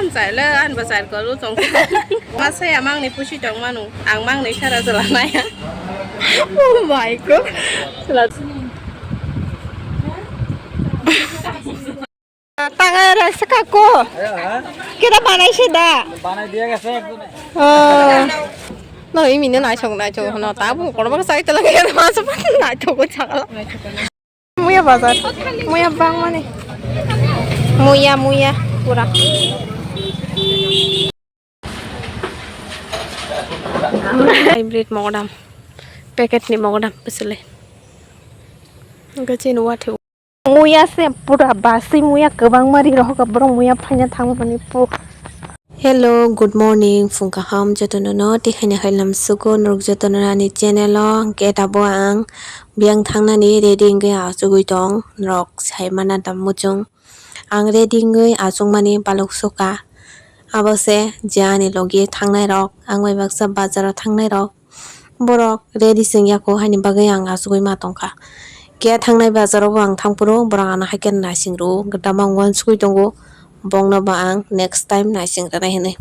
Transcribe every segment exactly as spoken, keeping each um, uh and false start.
Chailo, ani bo char kolo tong. Ma saya mangni pusi tong manu. Ang mangni sara jala naya. Oh my God. Tangai rasa kako. Ayo, ha? Kita banai se da. Banai dia gese ekdom. Oh. No, imi ne naisok, naisok no, ta bung korma sai tala ke ma sa naisok ko chakala. Muya bazar. Muya bang mane. Muya, muya, pura. Hybrid mogodam. Packet ni mogodam, besele. Gachin wate. Muya se pura basi muya kwbangma ri rohok borok muya phaina thangmani pu. Hello, good morning, phung kaham jotono no, tei haino hai lam sugo norok jotono ani channel o, hwnkhe tabuk ang biyang thangnani ready wngwi achugwi tong, norok sai mana da muchung. Ang ready wngwi achukmani balok sukha, abo se je ani logi thangnai rok, ang bai baksa bazar o thangnai rok. Borok ready se wngya kho, haini bagwi ang achugwi ma tongkha. Khe thangnai bazar o bo ang thangphuru borok ano haikhe naising rwo, gwdama wng uansugwi tongo, bongno bo ang next time naising rwnai hinwi.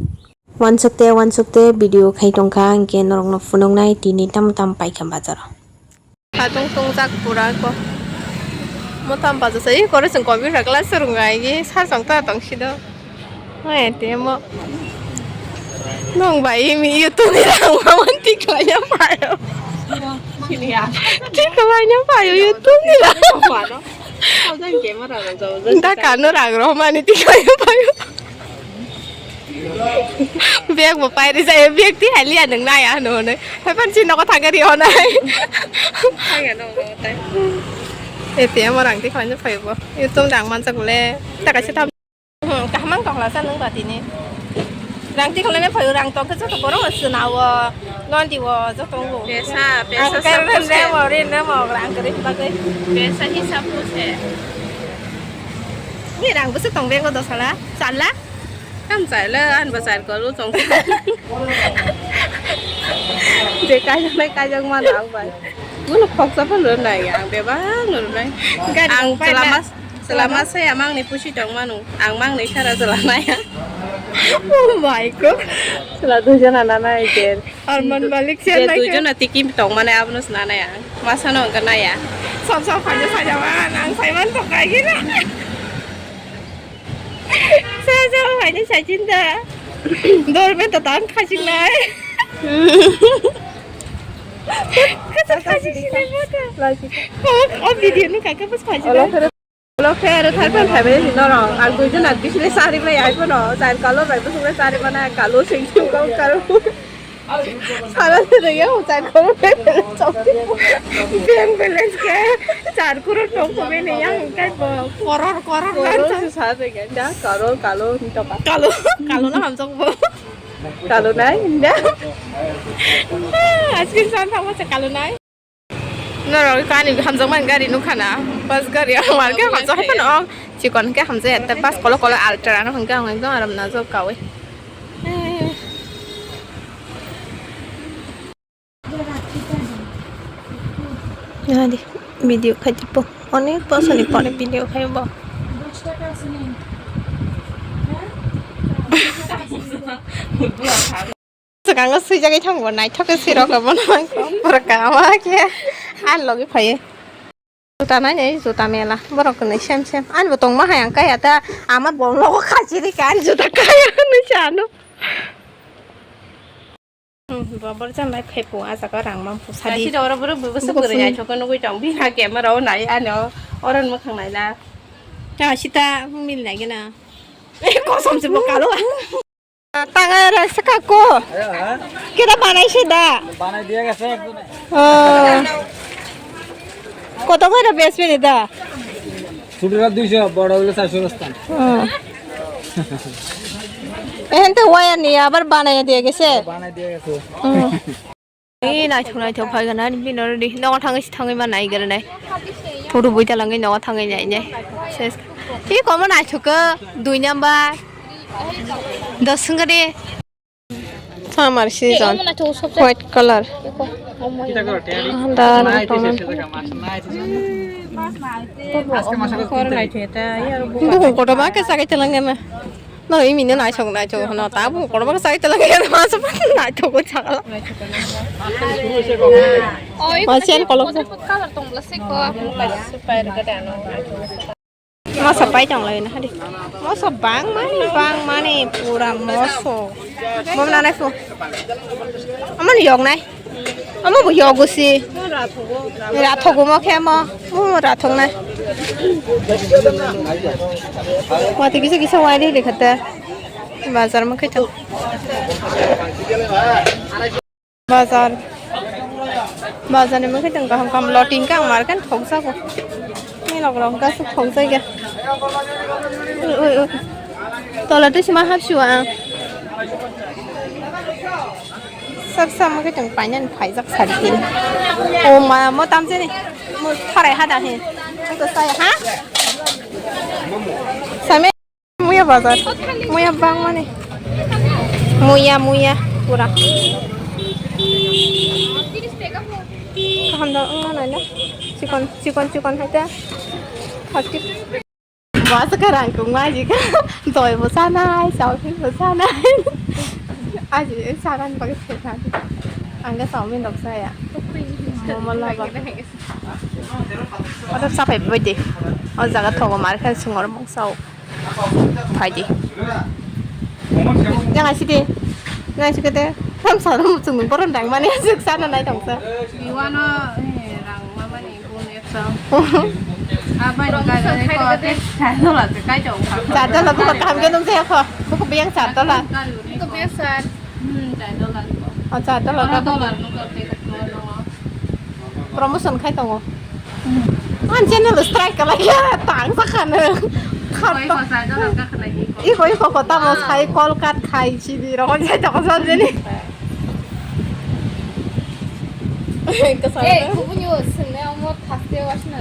Uansukte uansukte video khai tongkha, hinkhe norokno phunuknai tini tamo tamo paikha bazar o. Khatung tungjak pura ko. Motam bazar se, ih, kore chwng computer class swrwngnai, ih, sar chwng ta tong sido. Oi, temo. Nong bai mi YouTube ni rang ma man tik lai ya payo. Tik lai ya payo YouTube ni rang. Da kanu rang ro mani tik lai ya payo. Bag bo pai ri jai, bag ti hali ya nang na ya no ne. Hai pan si no ko thang ri ho nai. Thang ya no no tai. E temo rang tik lai ya payo bo. YouTube rang man sak le. Ta ka si tam. Hmm, kaham ang tongla sa nang ba tini. Rang ti kholai phai rang tok khe joto borok swnao. Non di wo joto ngo. Pesa, pesa. Ang kar ren re mo, ren re mo, rang kare bagwi. Pesa hisab ko se. Ni rang bwswk tong bengo dosala? Chala? Kam chaila, an ba char kolo tong. Je kajak nai kajak ma nang bai. Gulo khoksa phan rwnai ang bebak no rwnai. Gari ang pai na. Chala mas Selama saya mangni pusi tong manu, ang mangni sara jala naya. Oh my God. Sela dui jona na nai je. Arman Malik je siya nai dui jona tiki tong mane abono sna naya. Masa no ga naya. Sam sam khaja saja man, ang saiman to kai gina. Saja khaja sajin da. Dorme to tang khajing nai. Khaja khajing sinai mata. Lagi. Oh, oh, video nu kakak pas khajing nai. Olo khe aro thar phan phaibai norok, ang dui jona bisle sari bai ai phano, char kalo bai bwswk le sari mana kalo sing sing kalo kalo. Sara se de ya char kalo bai chok. Bank balance khe char crore tong ko be ne yang kai bo. Koror koror koror se sa de ga da kalo kalo hinta pa. Kalo kalo na hamjak bo. Kalo nai hinda. Askin san thangma se kalo nai. Norok kani hamjakmani gari nukha na, bus gari ang hwnkhe hamjak hai phano, chikon hwnkhe hamjak ya, bus kolo kolo Ultra no hwnkhe ang ekdom aram najak kawi. Nadi video khajibo, onek bosor ni pore video khaibo. Swkango swijagwi thango, naithok khe swirok rok bono mangkho. Borok kaham khe ani logi phaiwi. Juta nainai, juta mela. Borok kwnwi sem sem. Ani bo tongma hai ang kaya ta, ama bo logo khachiri ka ani juta kaya hinwi sa ano. Hmm, bo borok jan lai phai pung, ah jaga rang mang pung sadi. Kaisa oro borok bo bwswk bwrwi naithok khe nugwi tong. Bini camera o nai ani oro ni mwkhang naila. Ta sita mil nai gana. Kosom se bo kalo. Tangai rasa kako. Ayo, ha? Kita banai se da. Banai dia gese ekdom. Oh. কত করে বেচবেন এটা? ছোটটা দুইশো, বড় হলে চারশো বেচতাম। Oh. এখন তো ওয়ার নিয়ে আবার বানাইয়া দিয়ে গেছে। বানাই দিয়ে গেছে। Oh. Ee, naithok naithok phai gana, bini oro di nogo thangwi se thangwi ma nai gana nai. Photo bui talangwi nogo thangwi nai nai. Ses. Ee, komo naithok khe, dui number. Dos wngkha de. Summer season. White color. Handa, handa, handa. Buku kotor ba khe sakai talangana. No, imi no naithok naithok hwno. Tabuk kotorma khe chai tala khe ma sa naithok ko chakala. Oi, ma sen kolok sa. Color tong bla se ko. Moso pai tong lai na hadi. Moso bang mani, bang mani pura moso. Mom na nai fu. Aman yok nai. Amo bo yogo si. Rathok mo khe mo. Mo rathok nai. Mati kisa kisa wai de khata. Bazar mo khe to. Bazar. Bazar ni mo khe to kaham kaham loting ka mar kan thok sa ko. Ni lok lok ka su thok sa ga. Oi oi oi. Tola tu sima hap shuwa. Sak sa mo khe tong paina ni phaijak sari tin. O ma mo tam jeni. Mo tharai ha da he. Ang to sai ha. Same muya bazar. Muya bang mani. Muya muya pura. Kaham da wngna nai na. Chikon chikon chikon hai ta. Khasi. Bo aswk khe rang tongma ajika. Doi bo chanai, chowmin bo chanai. Aji chanani bagwi phaikha. Ang khe chowmin rok chaya. Momo laba. Oro chapai bai de. O jaga thogo mar khe sungor mung sao. Phaidi. Yang asidi. Yang asidi de. Tham sa rum chung boron dang mani aswk sana nai tong sa. Iwano, eh, rang mamani. Char dollar buka kaham khe nung saya kho. Buku biyang char dollar. Buku biyang char. Hmm, char dollar. Oh, char dollar ka. Promotion khai tongo. An channel strike kala ya tang sakha no. Iko iko kota mo sai call cut khai sidi rokon sai toko sal jeni. Hey, kubunyo sene omo thaste wasna.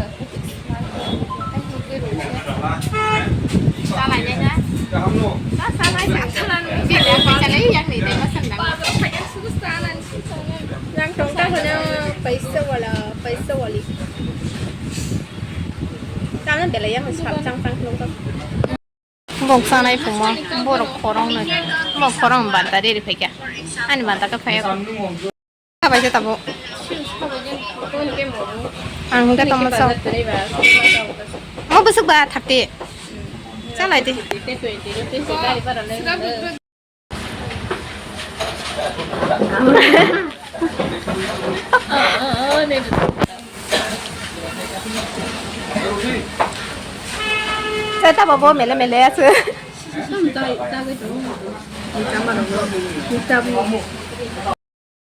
Yang tongka hwno paisa wala, paisa wali. Tamo belai yang sab chang chang nungkha. Bok sanai phungma, borok khoroknwi, bok khoroknwi banta riri phaikha, ani banta khe phaiya. Khabaisa tabuk. Ang hwnkhe tongma chao. Mo bwswk ba thirty. Chalai di. Chai ta babo mele mele aswk.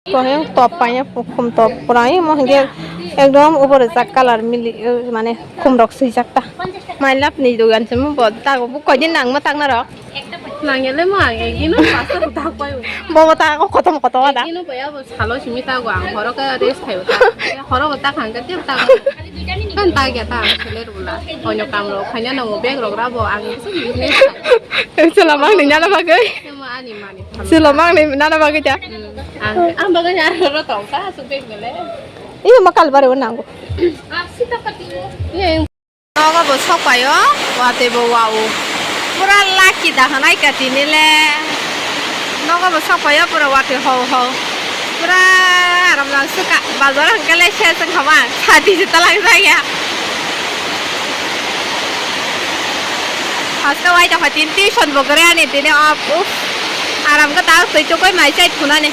Kohe top paina khum top pura imo hingke ekdom ubore jak colour mili mane khum rok swijak ta. Mai lab ni dogan se mo bo tago bo koidin nangma takna rok. Nangya le mo ang ekdino pasta tak pai. Bo bo tago kotom kotom ada. Ekdino bai abo salo simi tago ang horo ka rest khayo ta. Horo bo tak hangka tep tago. Kan tagya ta ang seler bula. Onyo kam rok khaina nango bag rok rabo ang business. Chwla mang ni nana bagwi. Ani mani. Chwla mang ni nana bagwi ta. Ang, ang bagwi aro ro tong ta, aswk bag bele. Iyo ma kalbari o nango. Nogo bo sok paio, watwi bo wao. Pura lucky da hwnai ka tini le. Nogo bo sok paio, pura watwi hau hau. Pura aram lang suka. Bazar hwnkhe le se chwng hama. Sati se talang jaya. Haste wai ta phatin tuition bo kwrwi ani tini off, uff. Aram khe ta twi tukui mai chai thunani.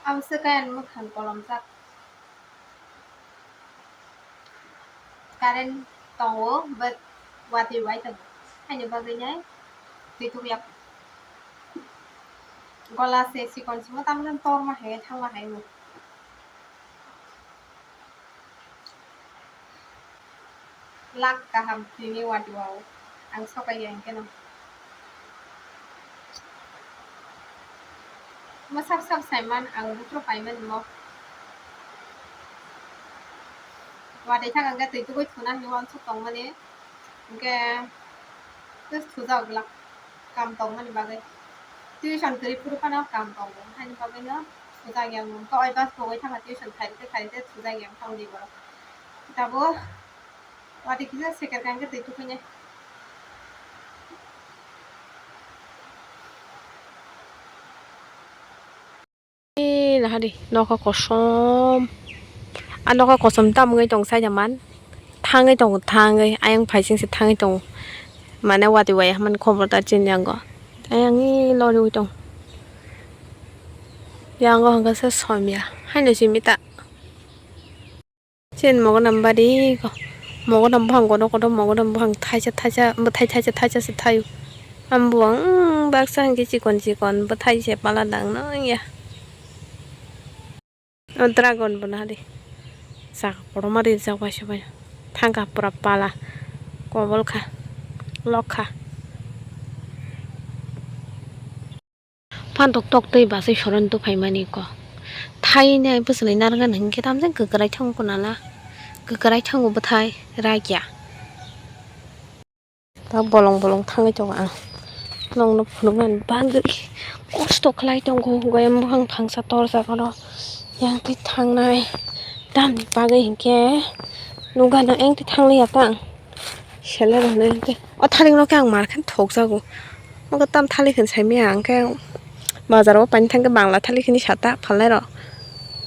Ang se kaya ni mwkhang kolomjak. Current tongo, but watwi bai tongo. Haini bagwi nai twi tukya. Gola se sikon simo, tamo khe torma hai thangma hai mo. Lak kaham tini watwi o ang sokai ya hwnkhe no. Mo sab sab saiman ang buphuru paimani mo. Watwi thang hwnkhe twi tugui thuna hinwi uansuk tongmani. Hwnkhe just thujak glak kam tongmani bagwi. Tuition kwrwi phuru phano kam tongo. Haini bagwino thujak yang nung. To oi bus pogwi thangkha tuition khairite khairite thujak yang thangdi borok. Tabuk watwi kisa seker kangkhe twi tukuinai. Hari nokha kosom. A nokha kosom tam wngwi tong saida man. Thangwi tongo, thangwi. Ayang phaising se thangwi tongo. Mane watwi waya hwnmani khobor ta chini yango. Ayang i loriwi tong. Yango hwnkha se somya. Haino simi ta. Chini mogodam bari ko. Mogodam buphang kotor kotor, mogodam buphang thaisa thaisa, bwthai thaisa thaisa se thaio. Ang buphang, mm, baksa hwnkhe chikon chikon, bwthai se pala dang nang ya. O dragon bo nari. Saka kotorma rijak bai se bai. Thangkha pura pala. Kobol kha. Lok kha. Phantok tok tei basai soron tuphaimani ko. Thainai bwswlai narwknani hinkhe tamjani kwkrai thango kunala. Kwkrai thango bwthai rakya. Ta bolong bolong thangwi tongo ang. Nokno phunuknani bagwi kosto khlai tongo. Goyam buphang phangsa torjak oro. Yang twi thangnai tamni bagwi hinkhe nukgana yang twi thangliya ta ang. Seler hwnwi hinkhe o thalikno khe ang mar khe thokjago. Obo tam thalik hinwi saimanya ang khe bazaro paini thangkhe bangla thalik hinwi sata phalnairok.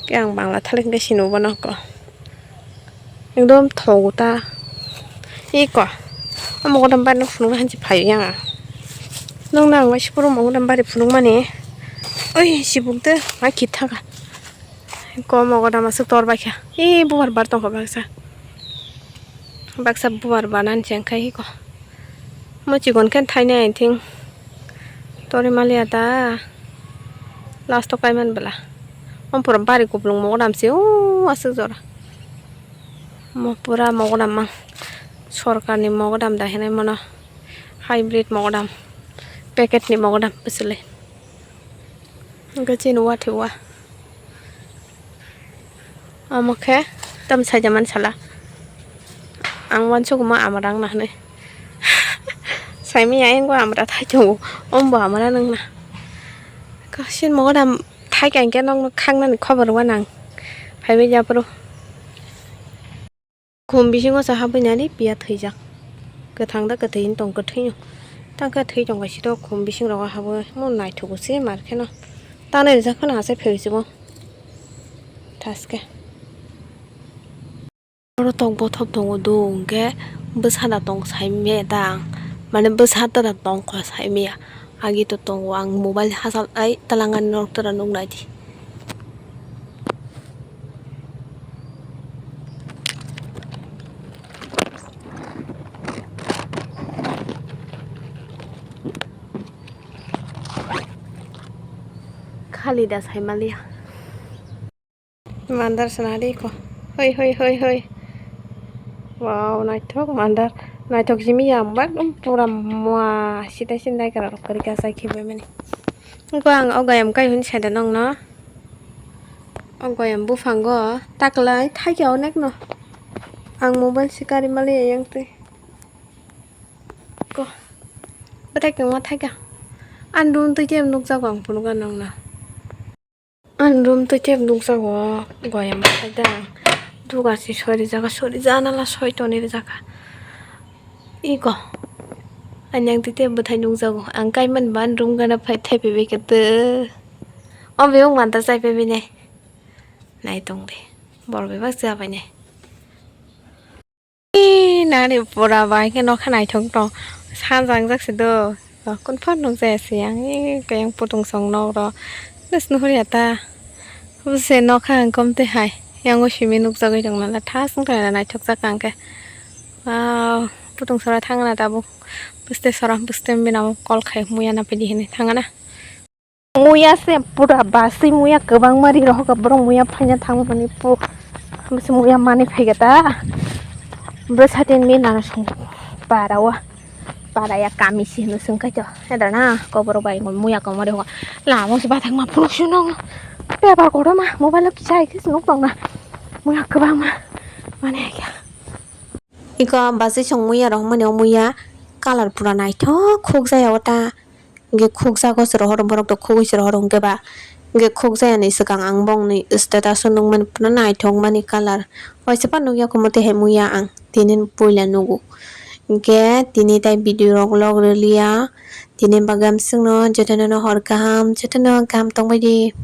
Khe ang bangla thalik hinkhe sinubo nokho. Ekdom thogo ta. Iko. O mogodam bari no phunukna hanchi phaio yang. Nokno ang waisa phuru mogodam bari phunukmani. Oi, sibuk de, ma kithaga. Ko mogodam aswk tor baikha. E, bubar bar tongkha baksa. Baksa bubar banan chengkha iko. Mo chikon khe thainai, I think. Tori maliya ta. Last o kaiman bwla. Omo pura bari kuplung mogodam se, o aswk jora. Mo pura mogodam mang. Sorkarni mogodam da hinwi mano. Hybrid mogodam. Packet ni mogodam bwswlwi. Hwnkhe chini watwi wa. Omo khe tam saida man sala. Ang uansukma amra wngna hwnwi. Saimanya ayang o amra thai tongo. Omo bo amra wngna. Kasin mogodam thai ka hinkhe nokno khangnani khobor uanang. Phaibai yaphuru. Khum bisingo se habwi nani piya thwijak. Kwthang da kwthwi wng tong kwthwino. Tangkhe thwi tong kaisa tok khum bising rogo habwi mo naithogo se mar kheno. Tanwi rijak phano hachai phai rwchimo. Thaske. Oro tok bothop tongo do hwnkhe bwsa da tong saimanya ta ang. Mane bwsa da tong kho saimanya. Agi to tongo ang mobile hachal ai twlangani norok tora nuknai di. Khali da saimaliya. Mandar sana di ko. Hoi, hoi, hoi, hoi. Wow, naithok mandar. Naithok simi yang bak, um, pura mua sita sindai kara rok kari kasa khibai mani. Ko ang o goyam kai hun saida nong no. O goyam buphango taklai thaikya onek no. Ang mobile si kari mali yang twi. Ko. Bwthai kwma thaikya. Andum twi jem nukjago ang phunukha nong no. Ani room twi tep nukjago, goyam bwthai da. Duga si sori jaga, sori jana la soi toni rijaka. Iko. Ani ang twi tep bwthai nukjago. Ang kaiman ba ani room gana phai thai phaibai khe tw. O bebak manta chai phaibai nai. Nai tong di. Bor bebak cha bai nai. Ee, nani pura bai khe nokha naithok tong. Sanjang jak se do. Kunphar nukjaya se yang, ee, kayang putung song nok ro. Nus nuhur ya ta. Bwse nokha ang kom twi hai. Yang o simi nukjagwi tong nala thas wngkha naithok jak ang khe. Wow, putung sora thang na tabuk. Bwste sora bwste bini amo call khai muya na pidi hinwi thang na. Muya se pura basui muya kwbangma ri rohorkha borok muya phaina thangmani pu. Bwswk muya manwi phaikha ta. Bwsate ni nana song para o. Para ya kami si hino song khaito. Heda na koborok bai muya kwbangma ri rohorkha. Lama se bathang ma phunuk sino. Paper kotorma mobile o kisa hai khe se nuk tong na. Muya kwbangma manwi kha. Iko basui song muya rohormani o muya colour pura naithok khukjak ya o ta. Hwnkhe khukjago se rohoro, borok to khugwi se rohoro hwnkhe ba. Hwnkhe khukjayani swkang ang bongni status o nukmani phano naithokmani colour. Waisa phano nukya khe omo twi hai muya ang tini puila nugo. Hwnkhe tini tai video rok log rwliya. Tini bagwi amswkno jotono no hor kaham, jotono kaham tongbaidi.